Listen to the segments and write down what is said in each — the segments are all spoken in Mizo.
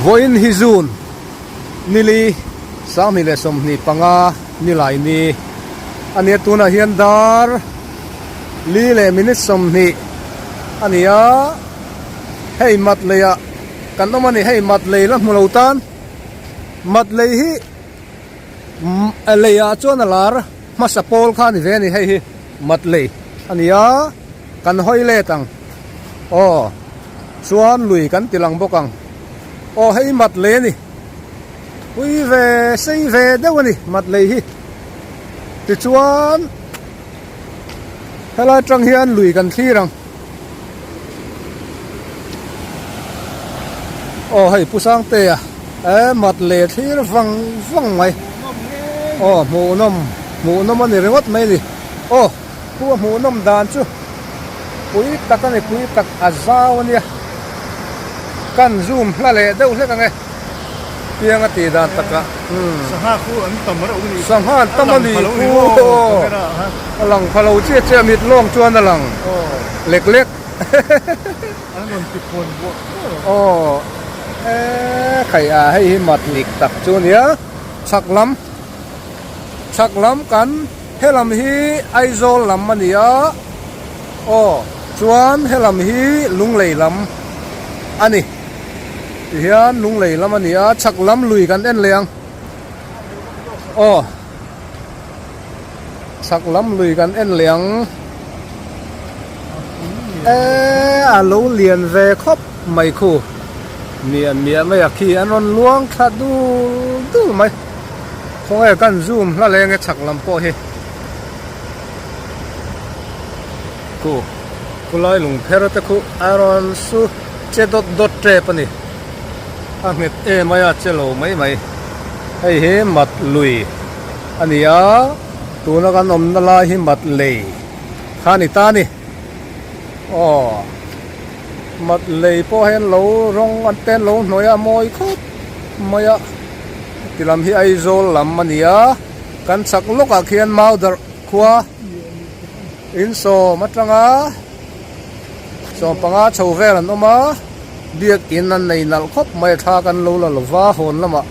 Vawiin hi June nili 2025 nilai ni a nia tunah hian dar li leh minute 20 a ni a hei mat leiah kan awm a ni hei mat lei la hmu lo tan mat lei hi leiah chuan a lar hmasa pawl kha a ni ve a ni hei hi mat lei a ni a kan hawi let ang aw chuan lui kan ti lang bawk ang aw hei mat lei a ni pui ve sei ve deuh a ni mat lei hi tichuan helai atang hian lui kan thlir ang aw hei Pu Sangtea e mat leh thlir vang vang mai aw hmuhnawm hmuhnawm a ni ringawt mai a ni aw pu a hmuhnawm dan chu pui tak a ni pui tak a zau a nia kan zoom hla leh deuh hlek ang e pianga tih dan takah umm sangha khu an tam reuh a ni sangha an tam a ni khu a lang pha lo chiah chiah mit lawng chuan a lang lek lek an rawn ti phawn buah aw e khai a hei hi mat lik tak chu a nia chhak lam chhak lam kan helam hi Aizawl lam a ni a aw chuan helam hi Lunglei lam a ni. Tihian lunglei lam a ni a, chhak lam lui kan en leh ang. Aw. Chhak lam lui kan en leh ang. E a lo lian ve khawp mai khu. Miah miah mai a khi an rawn luang thla dul dul mai. Khawnge kan zoom hla leng e chhak lam pawh hi. Khu khulai lungpher te khu a rawn su. Che dawt dawt tep a ni. A nghet em mai a, che lo mai mai. Hei hi mat lui a ni a, tuna kan awmna lai hi mat lei kha a ni ta a ni. Aw mat lei pawh hian lo rawng an te an lo hnawih a, a mawi khawp mai a. Ti lam hi Aizawl lam a ni a, kan chhak lawkah khian Maudarh khua insawm atanga. Sawmpanga chho vel an awm a, biakin an nei nalh khawp mai a thla kan lo la lova hawn lamah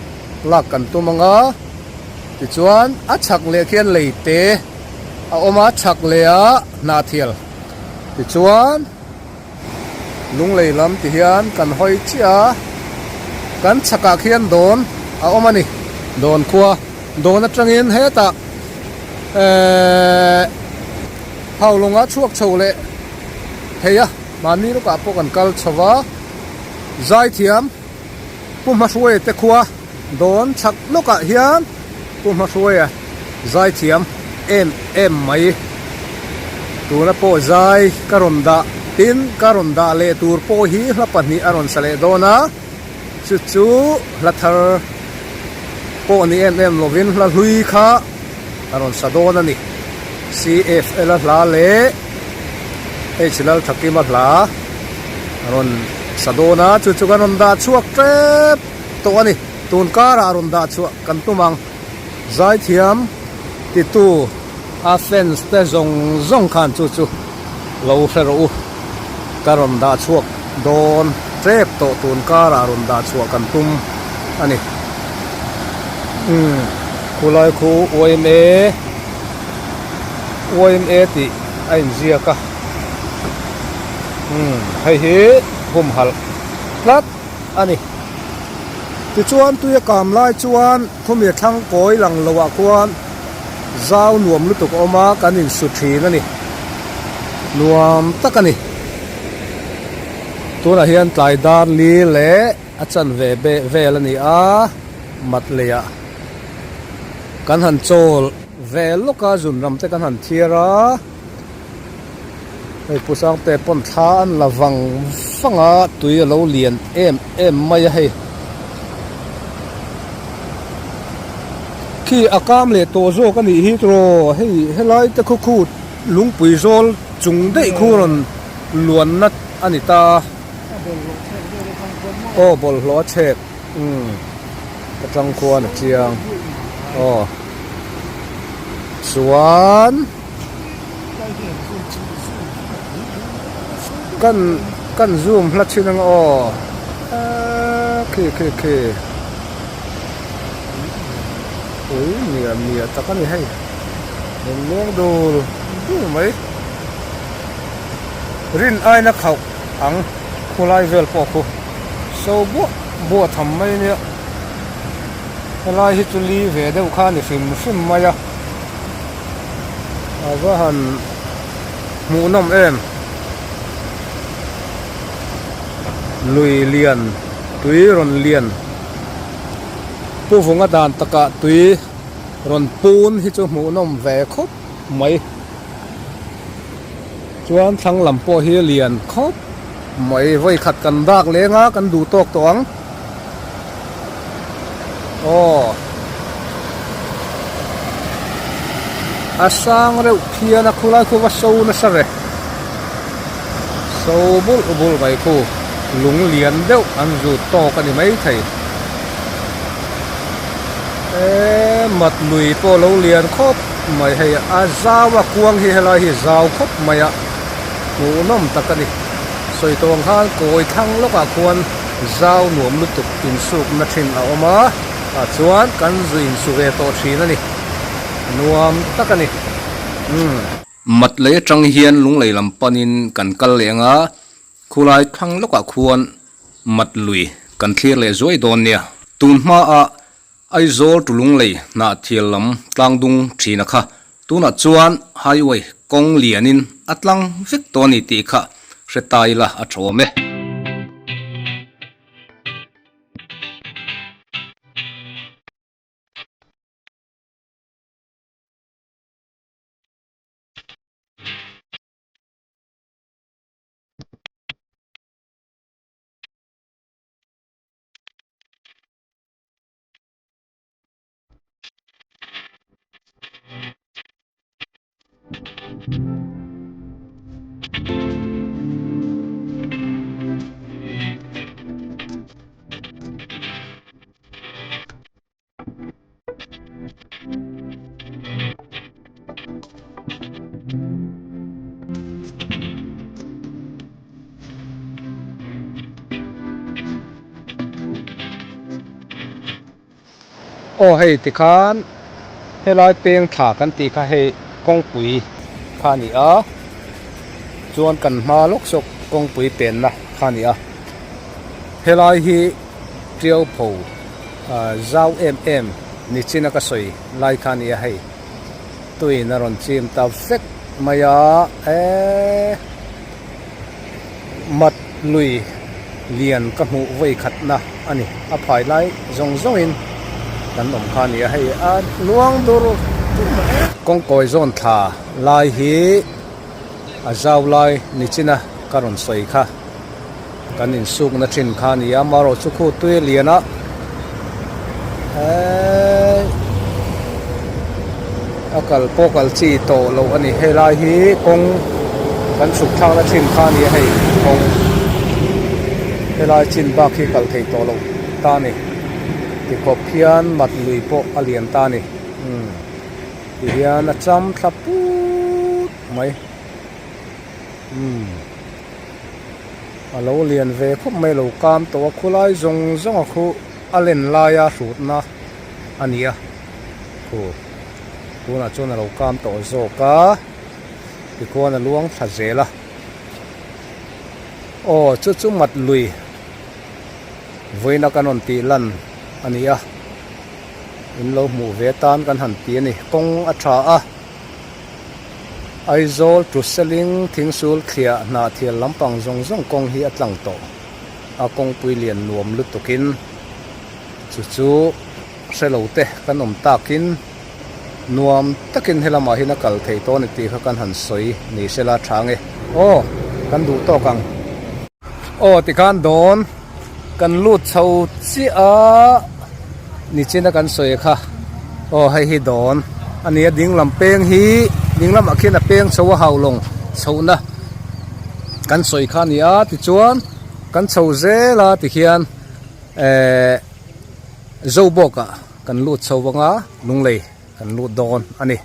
lak kan tum ang a, tichuan a chhak leh khian lei te a awm a chhak leh a hnahthial tichuan lunglei lam ti hian kan hawi chiah a, kan chhakah khian dawn a awm a ni, dawn khua dawn atangin hetah ehh. Haulawngah chhuak chho leh thei a, mahni lawkah pawh kan kal chho va, zaithiam Pu Hmahruaia te khua dawn chhak lawkah hian Pu Hmahruaia zaithiam em em mai tuna pawh zai ka rawn dah tin ka rawn dah leh tur pawh hi hla pahnih a rawn sa leh dawn a, chu chu hla thar pawh ni em em lovin hla hlui kha. a rawn sa dawn a ni. CFL a hla leh H Lalthakima hla a rawn sa dawn a, chu chu kan rawn dah chhuak tep tawh a ni. Tun karah a rawn dah chhuah kan tum ang. Zaithiam titu a fans te zawng zawng khan chu chu lo hre rawh u. Ka rawn dah chhuak dawn tep tawh tun karah rawn dah chhuah kan tum a ni. Umm khulai khu yma yma tih a inziak a umm hei hi humhalh tlat a ni. Tichuan tui a kam lai chuan khumi a thlang kawi lang loh ah khuan zau nuam lutuk a awm a kan insu thin a ni nuam tak a ni. Tunah hian tlai dar li leh a chanve vel a ni a mat leiah kan han chawl ve lawk a zun ram te kan han thiar a hei pu sangte pawn thla an la vang vang a tui a lo lian em em mai a hei khi a kam leh tawh zawk a nih hi tiraw hei helai te khu khu lungpui zawl chung daih khu rawn luanna a ni ta. Aw bawlhhlawh a chhek umm ka tang khuan a chiang aw chuan. Kan kan zoom hla thin ang aw eee khi khi khi ui miah miah tak a ni hei rawn luang dul dul mai rin aina khauh ang khulai vel pawh khu so buah buah tham mai ania helai hi chu li ve deuh kha a ni hrim hrim mai a a va han hmuh nawm em lui lian tui rawn lian pu vunga dan takah tui rawn pun hi chu hmuh nawm ve khawp mai chuan thlang lam pawh hi lian khawp mai vawi khat kan dak leng a kan duh tawk tawh ang aw a sang reuh phian a khulai khu va so nasa ve so bulh bulh mai khu lung lian deuh an zut tawk a ni maithei. Eee mat lui pawh lo lian khawp mai hei a zau a kuang hi helai hi zau khawp mai a hmuhnawm tak a ni sawi tawh ang khan kawi thlang lawkah khuan zau nuam lutuk insukna thin a awm a tah chuan kan zu insu ve tawh thin a ni nuam tak a ni umm. Mat lei atang hian lunglei lam panin kan kal leh ang a Khulai thlang lawkah khuan mat lui kan thlir leh zuai dawn nia. Tun hmaah Aizawl Tulunglei Hnahthial lam tlangdung thina kha tunah chuan highway kawng lianin a tlang vek tawh a ni tih kha hre ta ila a tha awm e. Aw hei tikhan helai peng thla kan tih kha hei kawngpui kha a ni a chuan kan hma lawk zawk kawngpui penna kha a ni a helai hi tiau pho. Zau em em ni china ka sawi lai kha ania hei tuin a rawn chim ta vek mai a eee mat lui lian ka hmuh vawi khatna a ni a phai lai zawng zawngin kan awm kha ania hei a luang dur dur mai kawngkawi zawn thla lai hi a zau lai ni china ka rawn sawi kha. Kan insukna thin kha a ni a, amaherawh chu khu tui a lian a eeii a kal pawh kal chi tawh loh a ni helai hi kawng kan chhuk thlakna thin kha a ni a hei kawng helai chin bak hi kal thei tawh loh ta a ni tikhawp hian mat lui pawh a lian ta a ni umm tihian a cham thla put mai umm. A lo lian ve khawp mai lo kam tawh a khulai zawng zawng a khu a len laia hrutna a ni a khu tunah chuan a lo kam tawh zawk a tikhuan a luang thla zel a aw chu chu mat lui vawiina kan rawn tih lan a ni a in lo hmuh ve atan kan han ti a ni kawng a tha a. Aizawl Tuseling thingsul thliah hnahthial lampang zawng zawng kawng hi a tlang tawh. A kawngpui lian nuam lutukin chu chu hre lo te kan awm takin nuam takin helamah hian a kal thei tawh a ni tih kha kan han sawi ni sela tha nge. Aw kan duh tawk ang. Aw tikhan dawn kan lut chho chiah a nichina kan sawi kha aw hei hi dawn a ni a ding lam peng hi ding lamah khian a peng chho a haulawng chhohna kan sawi kha a ni a tichuan kan chho zel a tikhian ehh Zobawkah kan lut chho vang a lunglei kan lut dawn a ni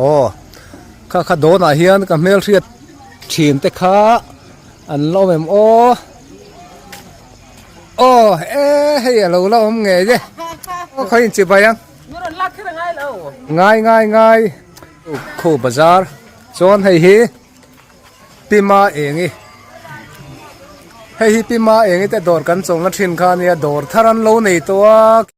aw. Kha kha dawnah hian ka hmelhriat thin te kha an la awm em aw. Aw e hei a lo la awm ngei e. Aw khaw in chibai ang. Ngai ngai ngai. Khu bazar chuan hei hi Pima Engi. Hei hi Pima Engi te dawr kan chawlhna thin kha ania dawr thar an lo nei tawh a.